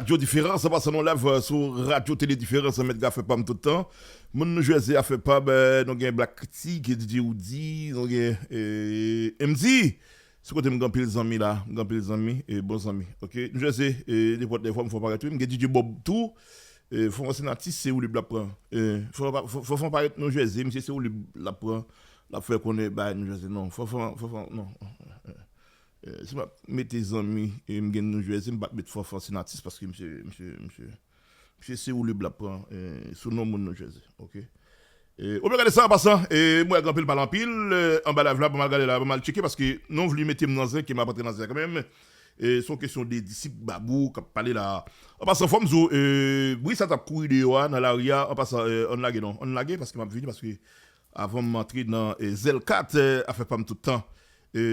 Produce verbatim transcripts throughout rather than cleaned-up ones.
Radyo Diferans, an pasan nou live, euh, sou Radyo Tele Diferans, Mèt Gafè pa m tout tan. Moun nou jwèze afè pa m, euh, nou gen Black T, gen D J Woody, nou gen, euh, M D. Sou kote m gen anpil zanmi la, m gen anpil zanmi, e bon zanmi. Ok, nou jwèze, e nenpòt lè fò m fè parèt wi, m gen D J Bob tou. E Fanfan Senatis se woulib l ap pran. E fò, fò, fò, fò parèt nou jwèze, misye se woulib l ap pran, l ap fè konnen bay nou jwèze. Non, Fanfan, Fanfan, non. E, si m ap mete zanmi, e m gen nou jwèze, m pa t met Fanfan Senatis paske misye, misye, misye, misye se woulib l ap pran, e, sou non moun nou jwèze. Ok. E, ou byen gade sa an pasan, e, m wè gen anpil pale anpil, e, anba live la, ban m al gade la, ban m al tcheke paske non vle mete m nan zen, ke m ap antre nan zen kanmenm. E, se yon kesyon de disip Babou k ap pale la. An pasan, fò m di w, e, bri sa t ap kouri deyò a, nan lari a, an pasan, e, ann lage non, ann lage paske m ap vini, paske avan m antre nan, e, zèl kat, e, afè pa m tout tan. E,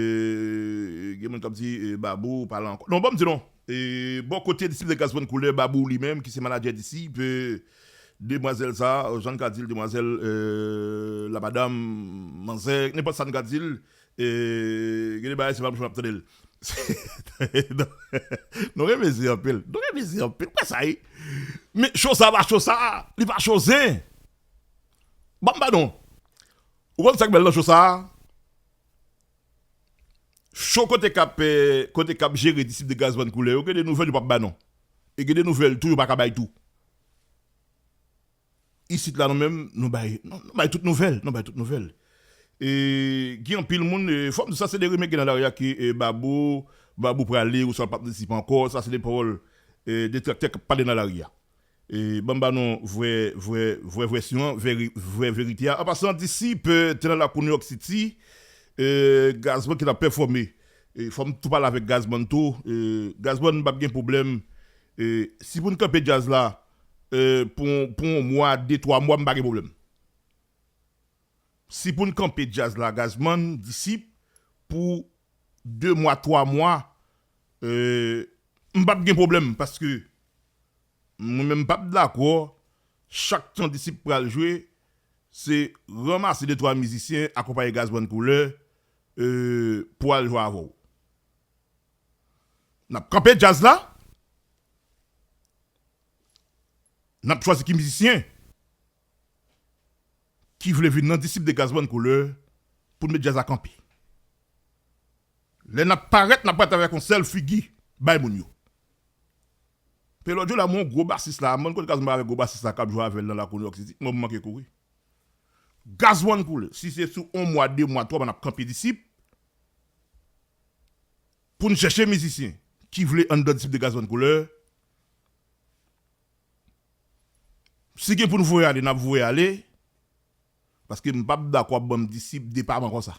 gen moun k ap di, e, Babou, pale ankò. Non, ban m di non. E, bò kote disip de Gazman Koulè, Babou li menm, ki se manadjè disip, e, demwazèl sa, jan n ka di l, demwazèl, e, la madam, manzè, nenpòt sa n ka di l, e, gen de bagay, se pa m ap tande l. Non, nou renmen zen anpil. Nou renmen zen anpil. Kwè sa, wi. Men cho sa pa cho sa. Li pa cho zen. Ban m ba non. Ou konn sa k bèl nan cho sa a? Cho kote k ap, eh, kote k ap jere disip de Gazman Koulè yo, gen de nouvèl yo p ap ba non. E gen de nouvèl tou yo pa ka bay tou. Isit la nou menm, nou bay, nou, nou bay tout nouvèl, nou bay tout nouvèl. E gen anpil moun, eh, fò m di sa se de rimè ki gen nan lari a ke, eh, Babou, Babou prale, oswa l p ap disip ankò, sa se de pawòl, eh, detraktè k ap pale nan lari a. E ban m ba nou vrè, vrè, vrè vèsyon an, vrè, vrè verite a. An pasan, disip, eh, te nan lakou New York City, eh, Gazman ki t ap pèfòme. E fò m tou pale avèk Gazman tou. Eh, Gazman, m p ap gen pwoblèm. Eh, si pou n kanpe djaz la, eh, pou, pou yon mwa, de, twa mwa, m pa gen pwoblèm. Si pou n kanpe djaz la, Gazman, disip, pou de mwa, twa mwa, eh, m p ap gen pwoblèm, paske mwen menm m p ap dakò, chak tan disip pral jwe, se ranmase de twa mizisyen, akonpaye Gazman Koulè, eh, pou al jwe avè w. N ap kanpe djaz la, n ap chwazi ki mizisyen ki vle vin nan disip de Gazman Koulè pou n met djaz la kanpe. Lè n ap parèt, n ap parèt avèk yon sèl figi bay moun yo. Pe lòt jou la, mwen yon gwo basis la, mwen kote Gazman avèk gwo basis la k ap jwe avè l nan lakou New York City, mwen m manke kouri. Gazman Koulè, si se sou yon mwa, de mwa, twa mwa n ap kanpe disip, pou n chèche mizisyen ki vle anndan disip de Gazman Koulè, si gen pou n voye ale, n ap voye ale, paske m p ap dakò ap ban m disip depaman konsa.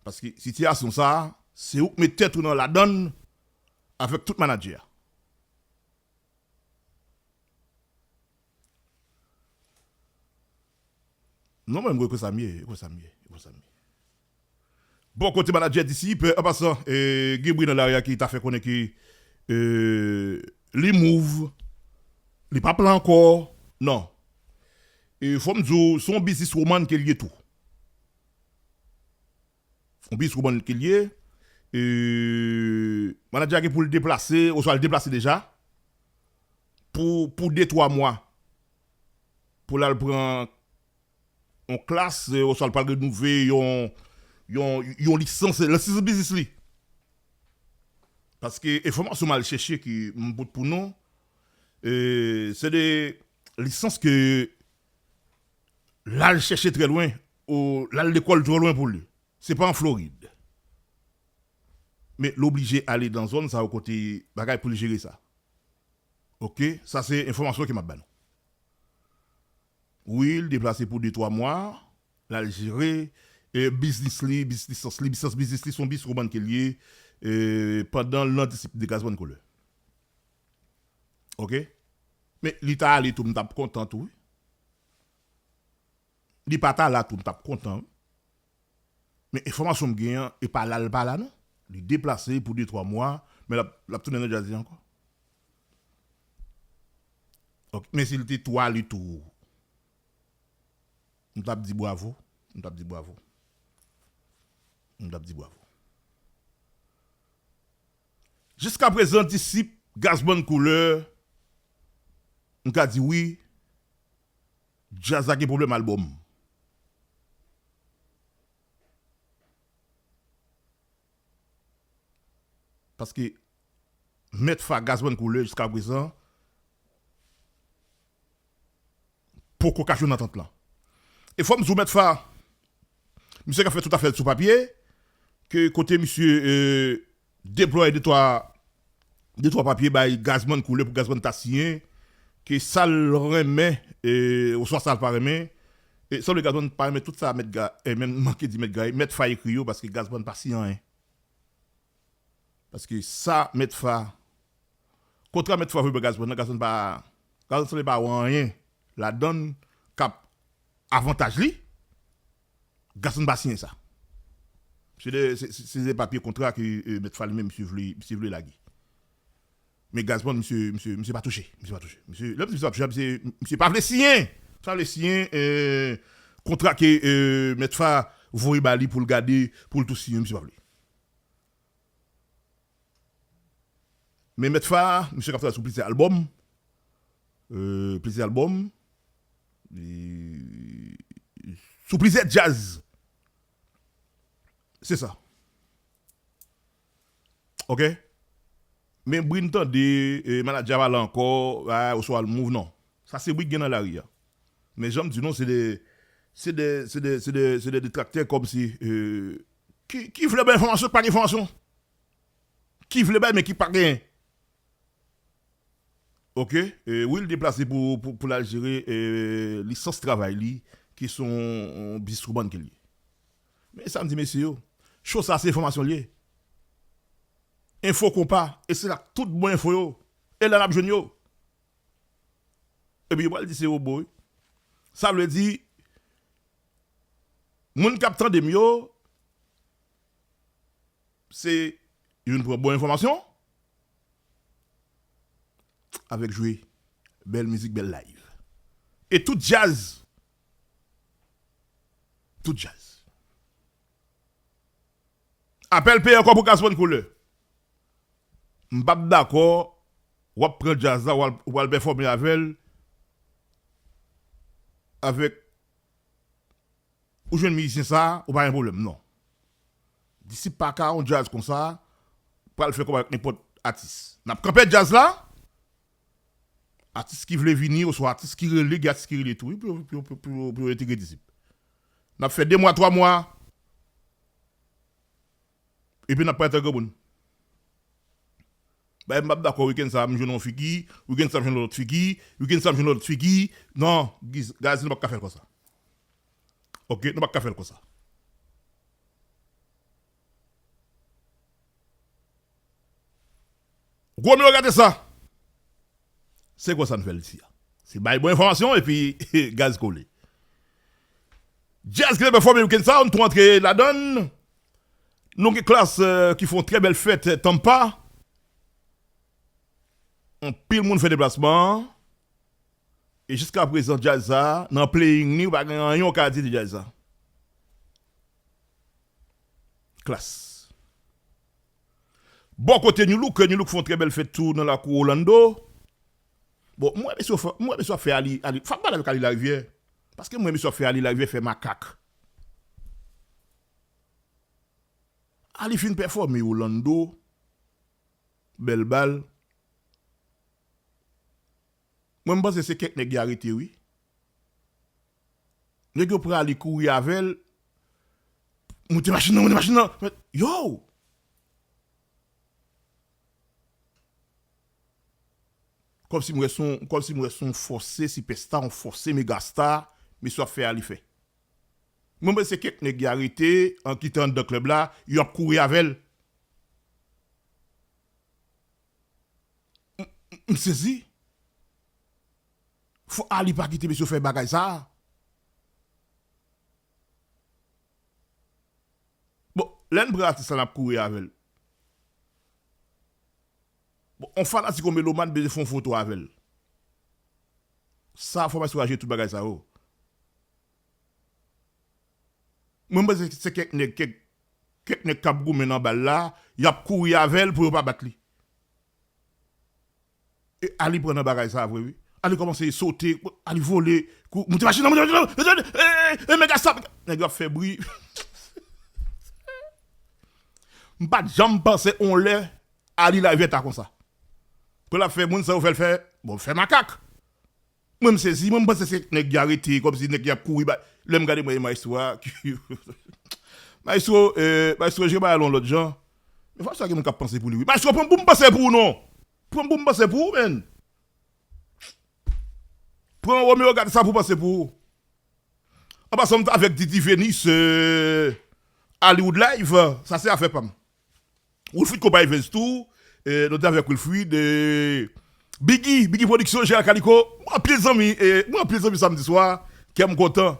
Paske sitiyasyon sa a, se ou k met tèt ou nan ladann avèk tout manadjè a. Non, mwen, mwen, konsa m ye, konsa m ye, konsa m ye. Bò kote manadjè disip, an pasan, eh, gen bri nan lari a ki ta fè konnen ke, eh, li move, li p ap la ankò, non. E fò m di w, se yon bizniswoman ke l ye tou. Yon bizniswoman ke l ye, e, manadjè a gen pou l deplase, oswa l deplase deja, pou, pou de, twa mwa, pou l al pran yon klas, e, oswa l pral renouvle yon, yon, yon lisans, lisans biznis li. Paske enfòmasyon m al chèche ki m pote pou nou, e, se de lisans ke l al chèche trè lwen, ou l al lekòl twò lwen pou li. Se pa an Florid. Men l oblije ale nan zòn sa yo kote bagay pou l jere sa. Ok, sa se enfòmasyon ke m ap ba nou. Wi, l deplase pou de, twa mwa, l al jere, e, biznis li, biznis li, biznis biznis li, se yon bizniswoman ke l ye, e, pandan l nan disip de Gazman Koulè. Ok? Men li ta ale tou, m t ap kontan tou, wi. Li pa ta la tou, m t ap kontan, wi. Men enfòmasyon m genyen an, e pa la l pa la non. Li deplase pou de, twa mwa, men l ap, l ap tounen nan djaz li ankò. Ok, men si l te tou ale tou, m t ap di bwavo, m t ap di bwavo. M t ap di bwavo. Jiskaprezan, disip Gazman Koulè, m ka di wi, djaz la gen pwoblèm albòm. Paske Mèt Fa, Gazman Koulè, jiska prezan, poko ka jwenn antant lan. E fò m di w Mèt Fa, misye ka fè tout afè l sou papye, ke kote misye, euh, deplwaye de twa, de twa papye bay Gazman Koulè pou Gazman ta siyen, ke sa l renmen, euh, oswa sa l pa renmen, e sanble Gazman pa renmen tout sa Mèt Ga, e menm manke di Mèt Ga, Mèt Fa ekri yo, paske Gazman pa siyen anyen. Paske sa Mèt Fa, kontra Mèt Fa voye bay Gazman nan, Gazman pa, Gazman sanble pa wè anyen ladan l k ap avantaj li, Gazman pa siyen sa. Se de, se, se, se de papye kontra ke, euh, Mèt Fa li menm misye vle, misye vle lage. Men Gazman, misye, misye, misye pa touche. Misye pa touche. Misye, lè misye pa touche, misye, misye pa vle siyen. Misye pa vle siyen, euh, kontra ke, euh, Mèt Fa voye ba li pou l gade, pou l tou siyen, misye pa vle. Men Mèt Fa, misye k ap travay sou plizyè albòm. Euh, plizyè albòm. E, sou plizyè djaz. Se sa. Ok? Men bri n tande, e, Manadja pa la ankò, a, oswa l move, non. Sa se bri k gen nan lari a. Men jan m di nou, se de, se de, se de, se de, se de detraktè kòmsi, euh, ki, ki vle bay enfòmasyon, ki pa gen enfòmasyon. Ki vle bay, men ki pa genyen. Ok, e, wi, l deplase pou, pou, pou l al jere, e, lisans travay li, ki se yon, yon biznismann ke l ye. Men sa m di mesye yo, cho sa se enfòmasyon l ye. Enfo Konpa, e se la tout bon enfo yo. E la n ap jwenn yo. Epi yo pral di se wobo, wi. Sa vle di, moun k ap tande m yo, se youn pran bon enfòmasyon, avèk jwe bèl mizik, bèl live. E tout djaz, tout djaz. Apèl peye ankò pou Gazman Koulè. M p ap dakò, w ap pran djaz la, w al, w al pèfòme avè l, avèk ou jwenn mizisyen sa, ou pa gen pwoblèm, non. Disip pa ka yon djaz konsa, pral fè kòb ak nenpòt atis. N ap kanpe djaz la, atis ki vle vini, oswa atis ki rele, gen atis ki rele tou, wi, pou, pou, pou, pou, pou yo entegre Disip. N ap fè de mwa, twa mwa, epi n ap parèt an granmoun. Bay m p ap dakò, wikenn sa a, m jwenn yon figi, wikenn sa a, m jwenn yon lòt figi, wikenn sa a, m jwenn yon lòt figi. Non, Giz, Gaz, nou p ap ka fè l konsa. Ok, nou p ap ka fè l konsa. Gwo men, gade sa. Se konsa n fè l isi a. Se bay bon enfòmasyon epi Gaz kole. Djaz ki te pèfòme wikenn sa a, nou tou antre ladan l. Nou gen Klass, euh, ki fè yon trè bèl fèt, euh, Tampa. Anpil moun fè deplasman an. E jiska prezan, djaz sa a, nan playing li, ou pa gen anyen ou ka di de djaz sa. Klass. Bò kote New Look, New Look fè yon trè bèl fèt tou nan lakou Orlando. Bon, m wè mesye fè, m wè mesye ap fè Ali, Ali, fò m pale avèk Ali Larivière. Paske m wè mesye ap fè Ali Larivière fè makak. Ali fin pèfòme Orlando. Bèl bal. Mwen, m panse se kèk nèg y arete, wi. Nèg yo pran Ali kouri avè l. Moute machin nan, moute machin nan. Yo! Kòmsi m wè se yon, kòmsi m wè se yon fòse sipèsta, yon fòse megasta, mesye ap fè Ali fè. Mwen, mwen, se kèk nèg y arete, an kite anndan klèb la, y ap kouri avè l. M, m, m sezi. Fò Ali pa kite mesye fè bagay sa a. Bon, lè n pran atis la, n ap kouri avè l. Bon, on fanatik, on melomàn bezwen fè yon foto avè l. Sa, fò mesye raje tout bagay sa yo. Mwen, mwen panse se kèk nèg, kèk, kèk nèg k ap goumen nan bal la, y ap kouri avè l pou yo pa bat li. E Ali pran nan bagay sa vre, wi. Ali kòmanse sote, Ali vole, kou, moute machin nan, moute machin nan, e, e, e, e, mega stop. Nèg yo ap fè bri. M pa t janm panse on lè Ali larivyè ta konsa. Pou l ap fè moun sa yo fè l fè, bon, fè makak. Mwen, m sezi, mwen, m panse se nèg yo arete, kòmsi nèg yo ap kouri ba, lè m gade mwen, maestro a, maestro, eh, maestro, jere bagay la yon lòt jan. Men fòk sa gen moun k ap panse pou li, wi. Maestro, pran m pou m panse pou ou, non. Pran m pou m panse pou ou, menn. Pran Romeo gade sa pou panse pou ou. An pasan, m t avèk Didi Venus, euh, Hollywood Live, sa se afè pa m. Wilfrid Konpay Evens tou, euh, nou te avèk Wilfrid, euh, Biggie, Biggie Production, Gérald Calico, mwen anpil zanmi, euh, mwen anpil zanmi samdi swa, kè m kontan.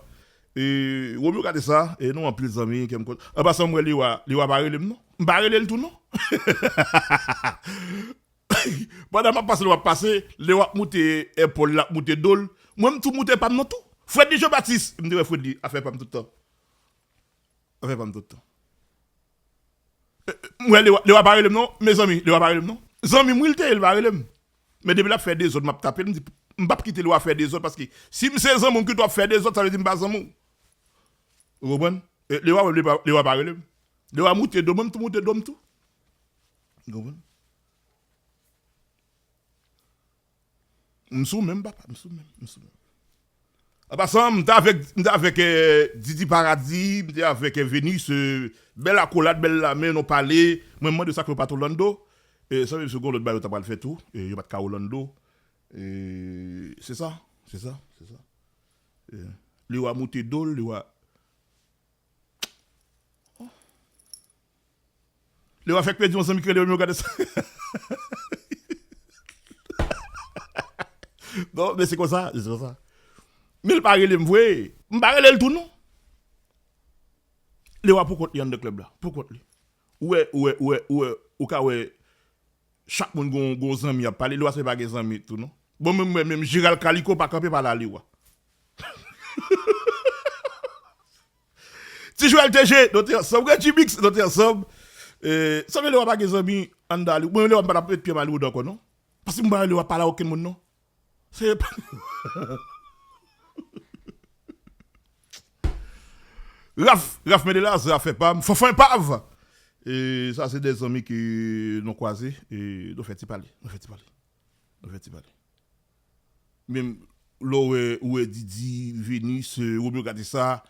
Euh, Romeo gade sa, euh, nou anpil zanmi, kè m kontan. An pasan, m wè Lewa, Lewa pa rele m non. M pa rele l tou non. Pandan m ap pase, lè w ap pase, lè w ap moute èpòl, l ap moute do l. Mwen, m tou moute pa m nan tou. Fredly Jean Baptiste, m te wè Fredly, afè pa m tout tan. Afè pa m tout tan. Eh, eh, mwen, Lewa, Lewa pa rele m non, mezanmi, Lewa pa rele m non. Zanmi m wi l te ye, l pa rele m. Men depi l ap fè dezòd, m ap tape l, m di, m p ap kite Lewa fè dezòd, paske si m se zanmi w, m kite w ap fè dezòd, sa vle di m pa zanmi w. Ou konprann? Eh, Lewa, Lewa, Lewa pa rele m. Lewa moute do, mwen, m tou moute do m tou. Ou konprann? M sou menm, papa, m sou menm, m sou menm. An pasan, m te avèk, m te avèk, eh, Didi Paradis, m te avèk, eh, Venus, eh, bèl akolad, bèl lamen, nou pale. Mwen, m mande sa k fè yo pa t Orlando. Eh, sa vle di se gon lòt bagay yo ta pral fè tou. Eh, yo pa t ka Orlando. Eh, se sa, se sa, se sa. Eh, Lewa moute do l, Lewa Lewa fèk pèdi yon zanmi ki rele Romeo, gade sa. Non, men se konsa, se konsa. Men l pa rele m vre. M pa rele l tou non. Lewa pou kont li anndan klèb la, pou kont li. Ou wè, ou wè, ou wè, ou wè, ou ka wè chak moun gon, gon zanmi ap pale, Lewa se pa gen zanmi tou non. Bon, menm mwen, menm Gérald Calico pa kanpe pale a Lewa. Ti Joel T G, nou te ansanm. Reggie Mix, nou te ansanm. Eh, sa vle Lewa pa gen zanmi anndan Hollywood. Mwen, Lewa m pa t ap met pye m Hollywood ankò, non. Paske m pa vle Lewa pale a okenn moun, non. Se pa Raf, Raf Mendelas, Raf Enpav, Fanfan Enpav. E sa se de zanmi ke nou kwaze, e nou fè ti pale, nou fè ti pale. Nou fè ti pale. Menm lè w wè, ou wè Didi, Venus, eh, Romeo gade sa,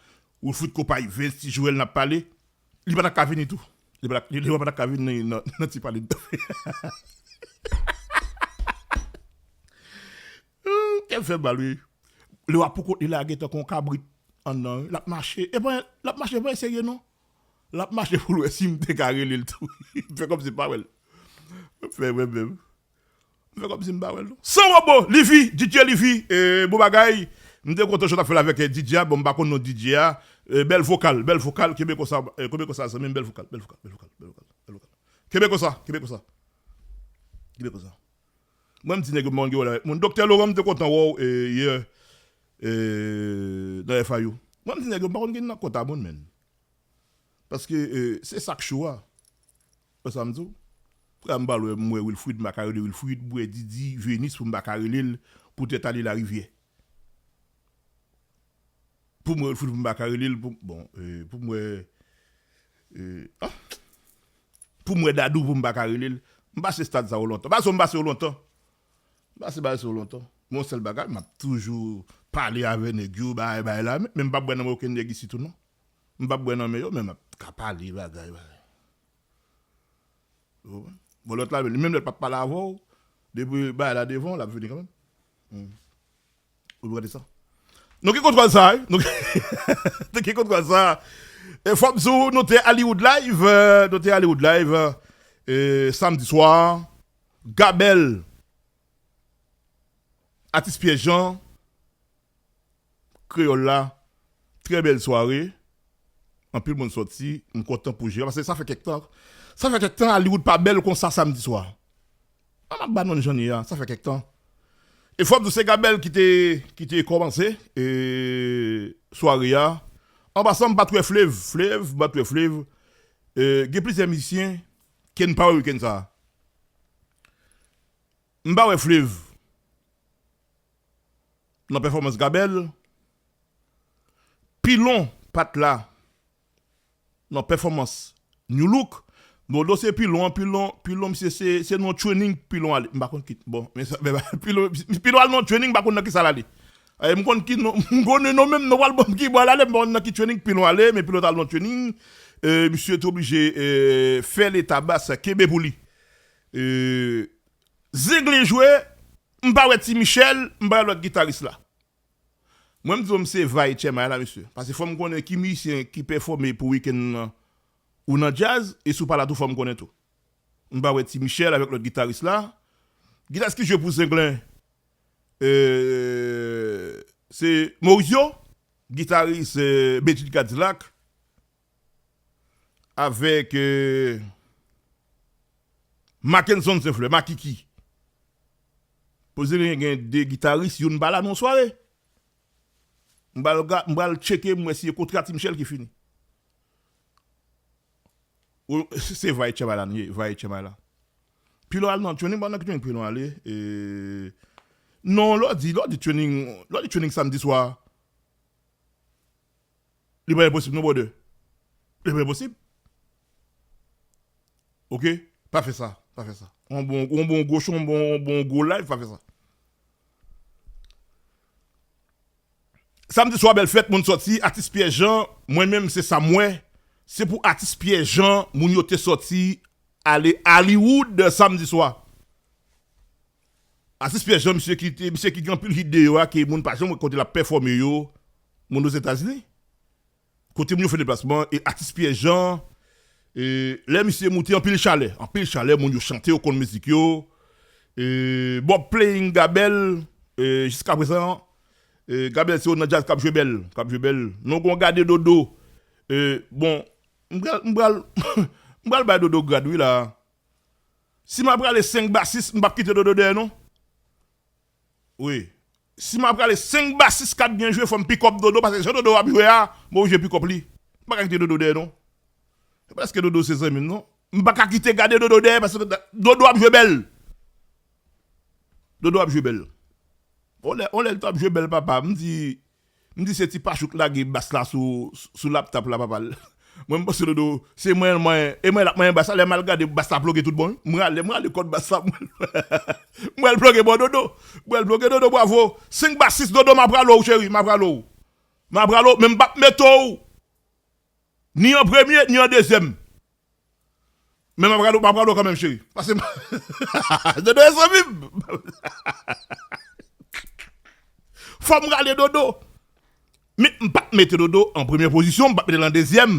Wilfrid Konpay, Evens, Ti Joel n ap pale, li pa t ap ka vini tou. Li pa t ap, li, li pa t ap ka vini nan, nan, nan ti pale. Hmm, kè m fè mal, wi. Lewa pou kont li la gentan kon kabrit anndan, wi. L ap mache. E pa, l ap mache, pa serye, non. L ap mache pou l wè si m te ka rele l tou. M fè kòmsi m pa wè l. M fè mwen menm. M fè kòmsi m pa wè l, non. San Wobo, Livi, D J Livi, eh, bon bagay. M te kontan jan w t ap fè l avèk, eh, D J a. Bon, m pa konn non D J a. Eh, bèl vokal, bèl vokal. Kenbe konsa, eh, kenbe konsa, zanmi m. Bèl vokal, bèl vokal, bèl vokal, bèl vokal, bèl vokal. Kenbe konsa, kenbe konsa. Kenbe konsa. Mwen, m di nèg yo m pa konn gen wòl avèk moun. Doktè Laurent, m te kontan wè w, eh, yè, eh, nan F I U. Mwen, m di nèg yo m pa konn gen nan kont a moun, menn. Paske, eh, se sa k cho a. Wè sa m di w? Frè, m pa lwen, m wè Wilfrid, m pa ka rele Wilfrid, m wè Didi, Venus, pou m pa ka rele l, poutèt Ale Larivyè. Pou m wè Wilfrid, pou m pa ka rele l, pou, bon, eh, pou m wè, eh, ah, pou m wè Dadou, pou m pa ka rele l. M pase stad sa yo lontan. Pase m pase yo lontan. M pase bagay sa yo lontan. Yon sèl bagay, m ap toujou pale avè nèg yo, bagay, bagay la, men, men m p ap bwè nan men okenn nèg isi tou, non. M p ap bwè nan men yo, men m ap ka pale bagay, bagay. Ou konprann? Bon, lòt la, li menm lè l p ap pale avè w, depi bagay la devan w, l ap vini kanmenm. Hmm. Ou gade sa. Nou gen kontwòl sa, wi. Nou gen, nou gen kontwòl sa. E fò m di w, nou te Hollywood Live, euh, nou te Hollywood Live, euh, samdi swa. Gabel, atis Pyè Jan, Kreyòl la, trè bèl sware. Anpil moun sòti, m kontan pou Jera, paske sa fè kèk tan, sa fè kèk tan Hollywood pa bèl konsa samdi swa. An m ap ba nou jan l ye a, sa fè kèk tan. E fò m di w se Gabel ki te, ki te kòmanse, e, sware a. An pasan, m pa t wè Flev, Flev, m pa t wè Flev. E, gen plizyè mizisyen ke n pa wè wikenn sa a. M pa wè Fleuve nan pèfòmans Gabel. Pilon pa t la nan pèfòmans New Look. Bon, dosye Pilon an, Pilon, Pilon, misye, se, se nan training Pilon ale. M pa konn ki, bon, men sa, men, Pilon, Pilon al nan training, m pa konn nan ki sa l ale. E, m konn ki non, m konn non menm, non pral ban m ki bò l ale, m pa konn nan ki training Pilon ale, men Pilon t al nan training. E, misye te oblije, e, fè leta bas kenbe pou li. E, Zenglen jwe, m pa wè Ti Michel, m pa wè lòt gitaris la. Mwen, m di w, m se vay Tchèmay la, mesye. Paske fò m konnen ki mizisyen ki pèfòme pou wikenn nan ou nan djaz, e si w pa la tou, fò m konnen tou. M pa wè Ti Michel avèk lòt gitaris la. Gitaris ki jwe pou Zenglen, e, se Maurizio, gitaris, e, Bedjine Kadilak, avèk, e, Mackenson St Fleur, Makiki. Poze gen, gen de gitaris, youn pa la nan sware. M pral ga-, m pral tcheke, m wè si e kontra Ti Michel ki fini. Ou, se vay Tchèmay la, vay Tchèmay la. Pilon al nan training, ban nan ki training Pilon ale. E, non, lè w di, lè w di training, lè w di training samdi swa. Li pa enposib non, brother. Li pa enposib. Oke? Pa fè sa. Pa fè sa. On bon, on bon gwo show, on bon, on bon gwo live, pa fè sa. Samdi swa, bèl fèt, moun sòti, atis Pierre Jean, mwen menm, se sa m wè. Se pou atis Pierre Jean, moun yo te sòti ale Hollywood samdi swa. Atis Pierre Jean, misye ki te, misye ki gen anpil hit deyò a, ke moun pa janm wè kote l ap pèfòme yo, moun Ozetazini. Kote moun yo fè deplasman, e atis Pierre Jean, e lè misye moute anpil chalè, anpil chalè, moun yo chante, yo konn mizik yo. E Bob Playing Gabel, e jiska prezan, e Gabel se yon nan djaz k ap jwe bèl, k ap jwe bèl. Non, gon gade Dodo. E bon, m pral, m pral, m pral bay Dodo grad, wi, la. Si m ap rale senk basis, m p ap kite Dodo dèyè, non. Wi. Si m ap rale senk basis k ap byen jwe, fò m pick up Dodo, paske jan Dodo ap jwe a, m oblije pick up li. M pa ka kite Dodo dèyè, non. Se pa paske Dodo se zanmi m, non. M pa ka kite gade Dodo dèyè, paske Dodo ap jwe bèl. Dodo ap jwe bèl. On lè, on lè l t ap jwe bèl, papa. M di, M di se ti Pachou k lage bas la sou, sou laptop la, papa. Mwen, m panse Dodo, se mwen, mwen, e mwen l ap manyen bas la, lè m al gade bas la ploge tout bon, wi. M rale, m rale kòd bas la, m wè l ploge bò Dodo. M wè l ploge Dodo, bravo. Senk basis Dodo, m ap rale w, cheri, m ap rale w. M ap rale w, men m p ap mete w ni an premye, ni an dezyèm. Men m ap rale w, m ap rale w kanmenm, cheri. Paske m, Dodo e zanmi m. Fò m rale Dodo. Men m p ap mete Dodo an premyè pozisyon, m p ap mete l an dezyèm.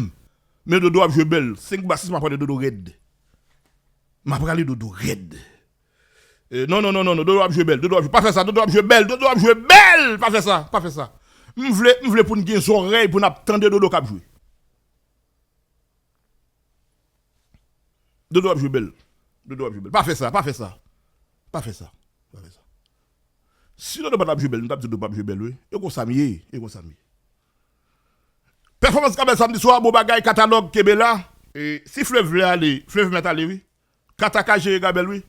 Men Dodo ap jwe bèl. Senk ba sis, m ap rale Dodo rèd. M ap rale Dodo rèd. E, non, non, non, non, non, Dodo ap jwe bèl. Dodo ap jwe, pa fè sa, Dodo ap jwe bèl, Dodo ap jwe bèl, pa fè sa, pa fè sa. M vle, m vle pou n gen zòrèy, pou n ap tande Dodo k ap jwe. Dodo ap jwe bèl. Dodo ap jwe bèl. Pa fè sa, pa fè sa. Pa fè sa. Pa fè sa. Si Dodo pa t ap jwe bèl, m t ap di Dodo p ap jwe bèl, wi. E konsa m ye, e konsa m ye. Pèfòmans Gabel samdi swa, bon bagay, Katalòg, kenbe la. E si Fleuve vle ale, Fleuve mèt ale, wi. Kata ka jere Gabel, wi.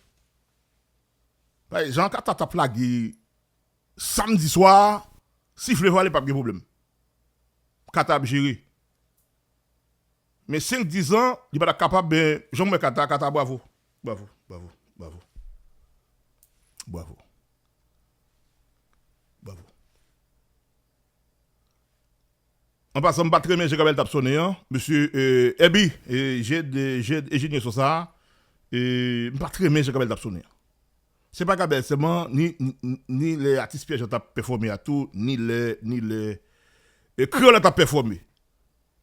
Paske jan Kata t ap lage samdi swa, si Fleuve ale, p ap gen pwoblèm. Kata ap jere. Men senk, dis an, li pa t ap kapab, men jan m wè Kata, Kata, bravo. Bravo, bravo, bravo. Bravo. Bravo. An pasan, m pa t renmen jan Gabel t ap sonnen an. Mesye, e, Ebi, e, Jed, e, Jed, enjenyè son sa, e, m pa t renmen jan Gabel t ap sonnen an. Se pa Gabel sèlman, ni, ni, ni lè atis Pierre Jean t ap pèfòme a tou, ni lè, ni lè, e, Kreyòl la t ap pèfòme.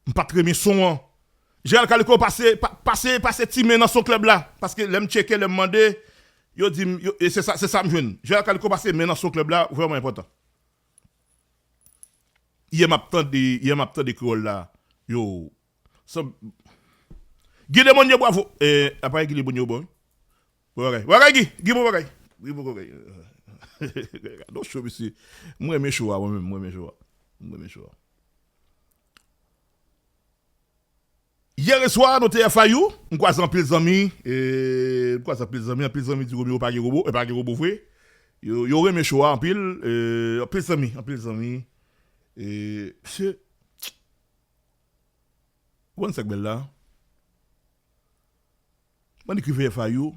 M pa t renmen son an. Jeral Kaliko pase, pa-, pase, pase ti men nan son klèb la. Paske lè m tcheke, lè m mande, yo di m, yo, e se sa, se sa m jwenn. Jeral Kaliko pase men nan son klèb la, vrèman enpòtan. Yè m ap tande, yè m ap tande Kreyòl la. Yo. San, Guy Lemonnier, bravo. E, apa Guy Lemonnier, bon. Bon bagay. Bon bagay, Guy. Guy, bon bagay. Guy, bon bagay. Non, show, mesye. M renmen show a, mwen menm, m renmen show a. M renmen show a. Yè swa, nou te F I U, m kwaze anpil zanmi, e, m kwaze anpil zanmi, anpil zanmi di Romeo pa gen Robo, e pa gen Robo vre. Yo, yo renmen show a anpil, e, anpil zanmi, anpil zanmi. E, se, ou konn sa k bèl la? Mwen ekri F I U,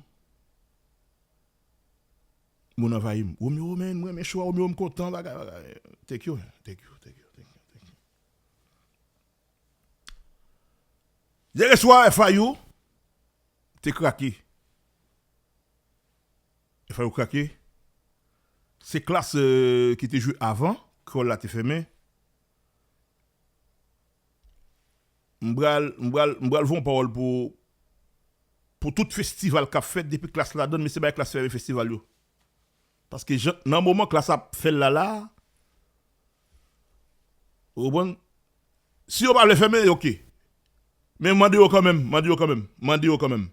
moun anvayi m. Romeo, man, mwen renmen show a, Romeo, m kontan, bagay, bagay. Thank you, thank you, thank you, thank you, thank you. Yè swa, F I U te krake. F I U krake. Se klas, euh, ki te jwe avan, kreyòl la te fèmen. M pral, m pral, m pral voye yon pawòl pou, pou tout festival k ap fèt depi klas ladann, mesye bay klas fèmen festival yo. Paske jan, nan moman klas ap fè l la la, ou konprann? Si yo pa vle fèmen, oke. Men mande yo kanmenm, mande yo kanmenm, mande yo kanmenm.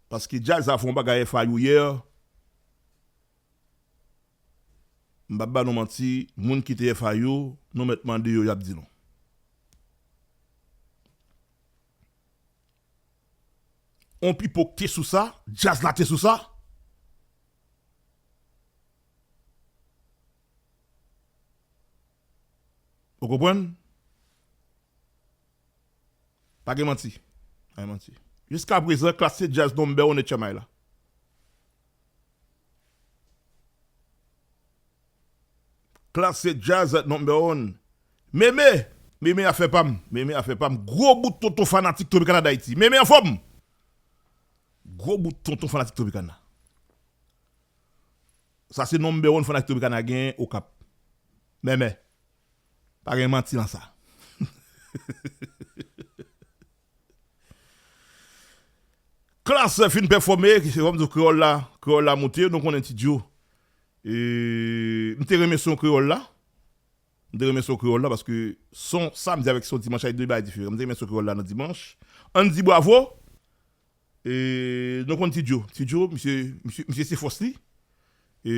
Paske djaz la fè yon bagay F I U yè. M p ap ba nou manti, moun ki te F I U, nou mèt mande yo, y ap di nou. On pipo k te sou sa, djaz la te sou sa. Ou konprann? Pa gen manti. Pa gen manti. Jiska prezan, klas se djaz number one H M I la. Klas se djaz number one. Meme! Meme afè pa m. Meme afè pa m. Gwo bout tonton fanatik Tropicana D'Haïti. Meme anfòm! Gwo bout tonton fanatik Tropicana. Sa se number one fanatik Tropicana gen Okap. Meme. Pa gen manti nan sa. Klas fin pèfòme, ki se kòm di kreyòl la, kreyòl la moute, nou konnen Ti Djo. E, m te renmen son kreyòl la. M te renmen son kreyòl la, paske son samdi avèk son dimanch, ay de bagay diferan. M te renmen son kreyòl la nan dimanch. Ann di bravo. E, nou konn Ti Djo. Ti Djo, misye, misye, misye se fòs li. E,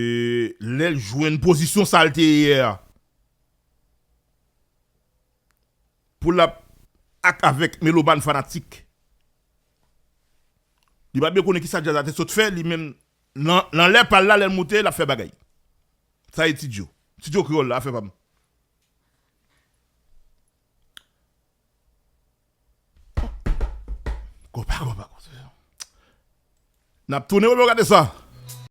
lè l jwenn pozisyon sa l te ye a. Pou l ap ak avèk melomàn fanatik. Li pa byen konnen kisa djaz la te sot fè, li menm, nan, nan lè pa l la, lè l moute, l ap fè bagay. Sa e Ti Djo. Ti Djo kreyòl la, afè pa m. Konpa, konpa, konpa. N ap tounen, w gade sa.